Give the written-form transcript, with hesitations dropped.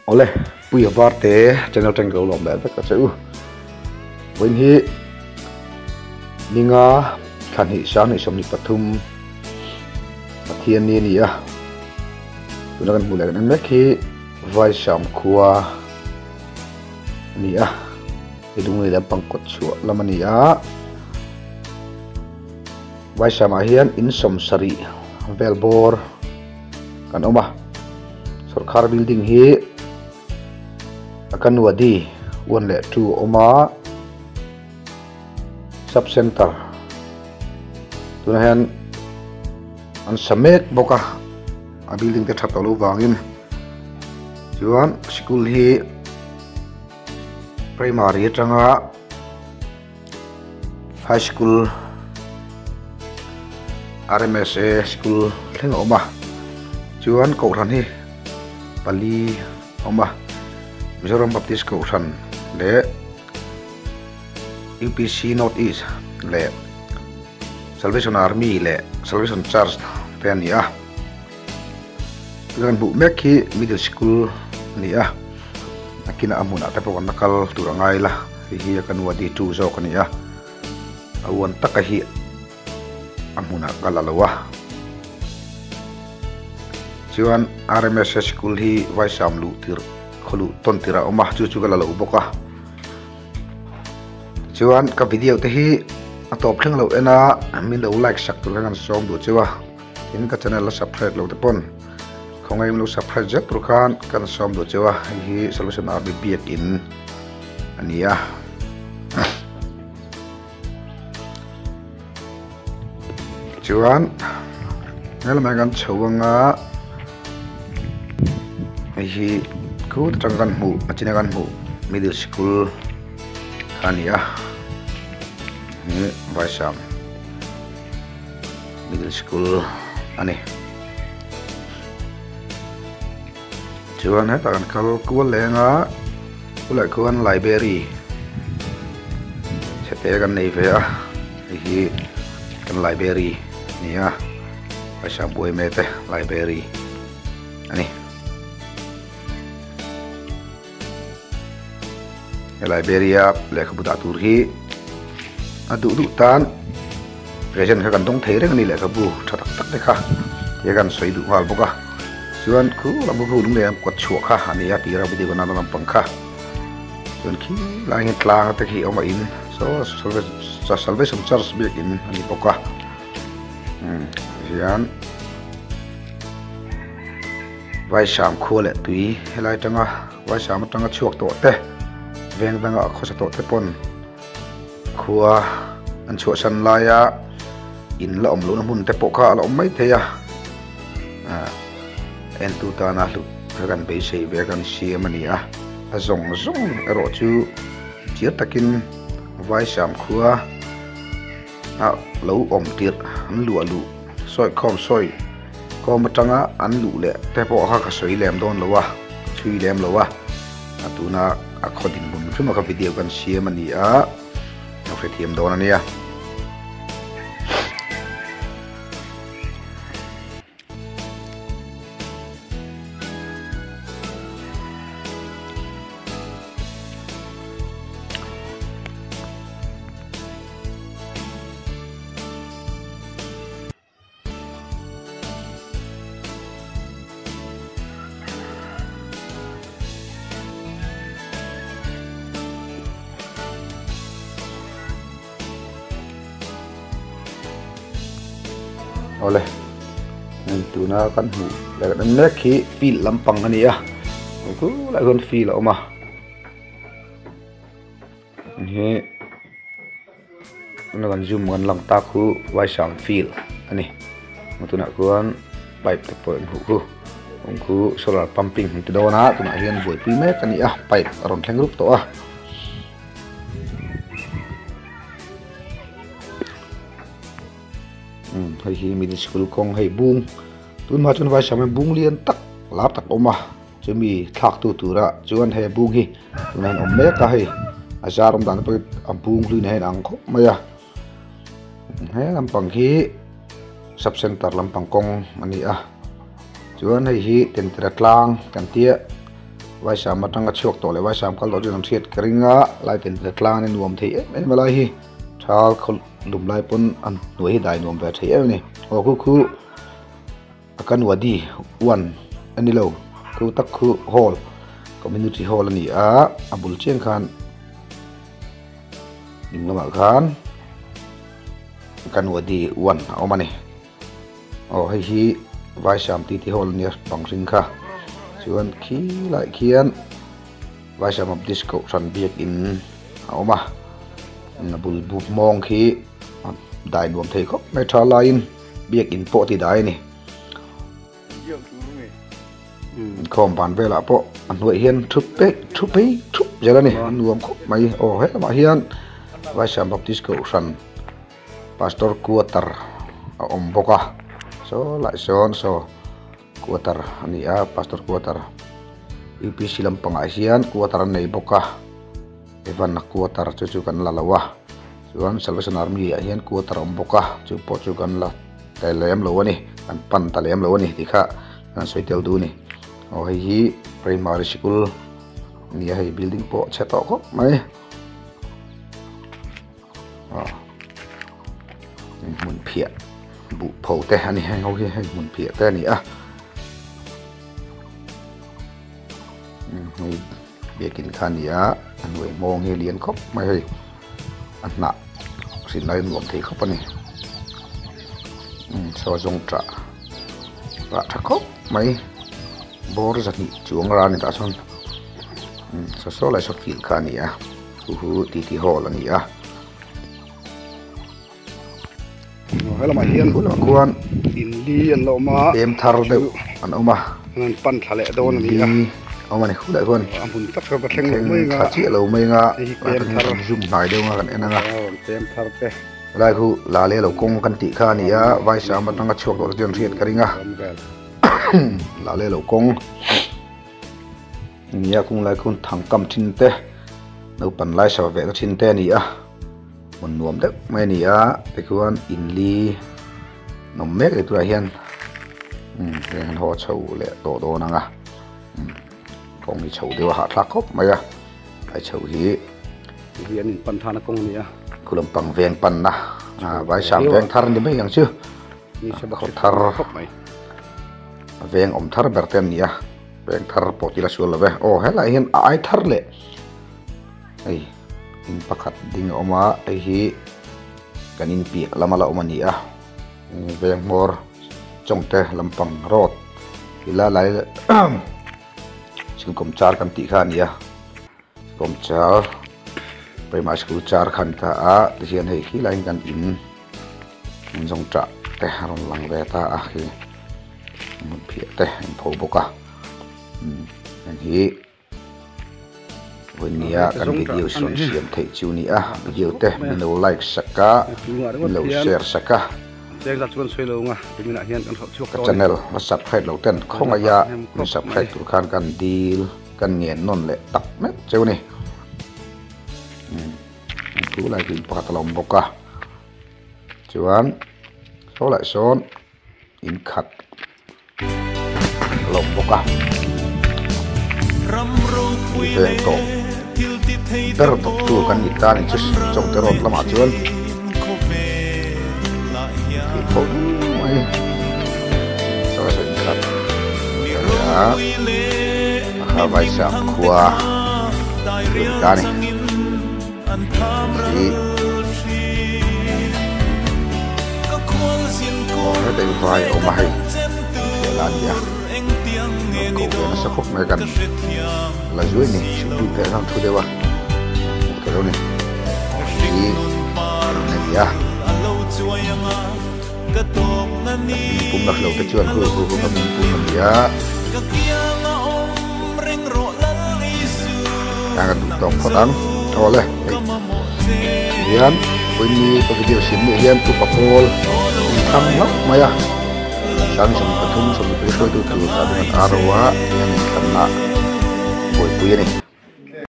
Awle, Puia Varte channel tang lo lawm leh vek a che u. Vawiin hi ninga thla hnih sang hnih 23 Pathian ni a ni a. Tuna kan hmuh leh kan en mek hi Vaisam khua a ni a. Hei lunglei lampang kawt chhuah lam a ni a. Vaisamah hian in 70 vel bawr kan awm a sorkar building hi Akanwadi 1 leh 2 a awm a sub center tunah hian an sa mek bawk a a building te that tawh loh vangin chuan sikul hi primary atanga High School RMSA School thleng a awm a chuan kohhran hi pali a awm a Mizoram Baptist kohhran leh UPC North East leh Salvation Army leh Salvation Church te a ni a kan hmuh mek hi Middle School a ni a nakinah a hmunah te pawh kan la kal tur a ngai la. Hei hi a ka nu a di tu zawk a ni a, a uan taka hi a hmunah ka la lo a. Chuan RMSS school hi Vaisam luh tirh khaw luh tawn tirh a awm a, chu chu ka la lo bawk a. Chuan ka video te hi a tawp thleng lo en a, min lo like sak tur khan kan sawm duh cheu a, tin ka channel la subscribe lo te pawn khawngaih lo subscribe zet tur khan kan sawm duh cheu a, hei hi Solution Army biakin. a ni a chuan helamah hian kan chho anga hei hi khut atang kan hmuh a china kan hmuh middle school kha a ni a ih vaisam middle school a ni. Chuan hetah kan kal kual leng a bulah khuan library chhe te kan nei ve a hei hi kan library a ni a paisa buai mek te library a ni he library a lehkhabu dah tur hi a duh duh tan present kha kan dawng thei reng a ni lehkhabu tha tak tak te kha tia kan sawi duh nghal bawk a chuan khu lam khu lung leh kawt chhuah kha a ni a tira video kan a lampang kha chuan khi lai hian tlang te khi a awm a in saw salvation church biakin a ni bawk a hian. Vaisam khua leh tui helai atanga Vaisam atanga chhuak tawh te veng danga khawsa tawh te pawn khua an chhuahsan laia in la awm lohna hmun te pawh kha a la awm mai thei a ah entu tana hlut kha kan beisei ve kan siam a ni a a zawng zawng erawh chu chiar takin Vaisam khua a lo awm tirh an luah luh sawi khawm sawi khawm atanga an luh leh te pawh kha ka sawi lem dawn lo a chhui lem lo a a tuna a khaw dinhmun hrim a kha video kan siam a ni a lo hrethiam dawn a nia. Awle hei tuna kan hmuh leh kan en mek hi field lampang a ni a khulaiah khuan field a awm a hi tuna kan zoom kan lang tak khu vaisam field a ni tunah khuan pipe te pawh an hmuh khu awm khu solar pumping an ti dawn a tunah hian buaipui mek a ni a pipe a rawn thleng rup tawh a. Hei hi middle school kawng hei bung tun hma chuan vaisam hian bung lian tak lar tak a awm a chumi thlak tu tura chuan he bung hi tunah hian a awm mek a hei a zar awm dan te pawh hi a bung hlui nen a inang khawp mai a he lampang hi sub center lampang kawng a ni a chuan hei hi tentera tlang kan tia. Vaisam atanga chhuak tawh leh Vaisam kal tawh chu kan hriat ka ring a lai ten te tlang a nuam thei em em a lai hi thal khaw lum lai pawn a hnuai hi dai nuam ve thei em a ni aw khu khu a kanwadi one a ni lo khu tak khu hall community hall a ni a a bul chiang khan ding lamah khan kanwadi one a awm a ni. Aw hei hi Vaisam titi hall ania bang hring kha chuan khi lai khian Vaisam Baptist kohhran biakin a awm a a bul buk mawng khi dai nuam thei khawp mai tha laiin biakin pawh a ti dai a ni inkhawm ban velah pawh a hnuaih hian thu peih thu phei thup zel a ni a nuam khawp mai aw helamah hian Vaisam Baptist kohhran. Pastor quarter a awm bawk a saw lai sawn saw quarter a ni a pastor quarter upc lampangah hian quarter an nei bawk a Evan a quarter chu chu kan la lo a chuan salvation army ah hian quarter a awm bawk a chu pawh chu kan la ta lem lo a ni kan pan ta lem lo a ni tih kha kan sawi tel duh a ni aw hei hi primary sikul a ni a hei building pawh a chhe tawh khawp mai. Hmun phiah buh pho te a ni heng ho hi hei hmun phiah te a ni a hei biakin kha a ni a a hnuai hmawng hi a lian khawp mai hei a hnah hrilh lai nuam thei khawp a ni saw zawng tah rah tha khawp mai bawr zahnih chuang ran a ni tah sawn saw saw lai saw field kha a ni a. Chu hu titi hall a ni a. Helamah hian Bulah khuan in li an la awm a. Pem thar deuh an awm a. An pan thla leh dawn a ni a. Li awm a ni khulai khuan. A hmun tak kha va thleng lo mai anga. Thla chiah lo mai anga. Hei hi pem thar. Zoom hnai deuh anga kan en anga. Pem thar te. Helai khu la leh lo kawng kan tih kha a ni a. Vaisam atanga chhuak tawh te chuan hriat ka ring a. La leh lo kawng. Nia kung lai khuan thang kam thin te naupang lai sa veh na thin te a ni a hmun nuam deuh mai a ni a tikhuan in li nawm mek leh turah hian umm heng an haw chho leh tawh dawn ang a umm kawng hi chho deuh a hahthlak khawp mai a a chho hi hi an in pan thana kawng a ni a khu lampang veng panna ah vaisam veng thar ni mai ang chu khaw thar veng awm thar ber te an ni a. Peng thar pawh tila sual lo ve. Aw helai hian a ai thar leh hei in pakhat ding a awm a hei hi kan in piah lama la awm a ni a veng hmawr chawngte lampang road ila lai sikul kawmchar kan tih kha a ni a kawmchar primary school char kha a ni ta a tihian hei khilai hian kan in zawngṭah te a rawn lang ve ta a khi. Hmun phiah te an pho bawk a heng hi vawinia kan video sawn siam theih chu a ni a video te min lo like sak a min lo share sak a ka channel va subscribe lo ten khawngaih a min subscribe tur khan kan dil kan ngen nawn leh tak meuh cheu a ni thu lai hi pakhat a lo awm bawk a chuan saw leh sawn. In khat a lo bawk a veng tawh ber bawk tu kan ni ta ni chu chawngte road lamah chuan thil pho mai saw saw in khat a a vaisam khua chu ni ta ni. Hi aw heta hi vai a awm a hei inkhel a nia rawn ko ve nasa khawp mai kan la zuai ni chhungpui pherh khan thu deuh a hmuh theih lo ni hi a ni a pum la hrelo te chuan hu hu hu ka min pum a ni a a kan duh tawk phawt ang awle hei hian vawiin ka video siam nih hian tupa pawl in thlang hlauh mai a 3 3 hruaitu tur a ding an aro a tihian inthlanna buaipui a ni.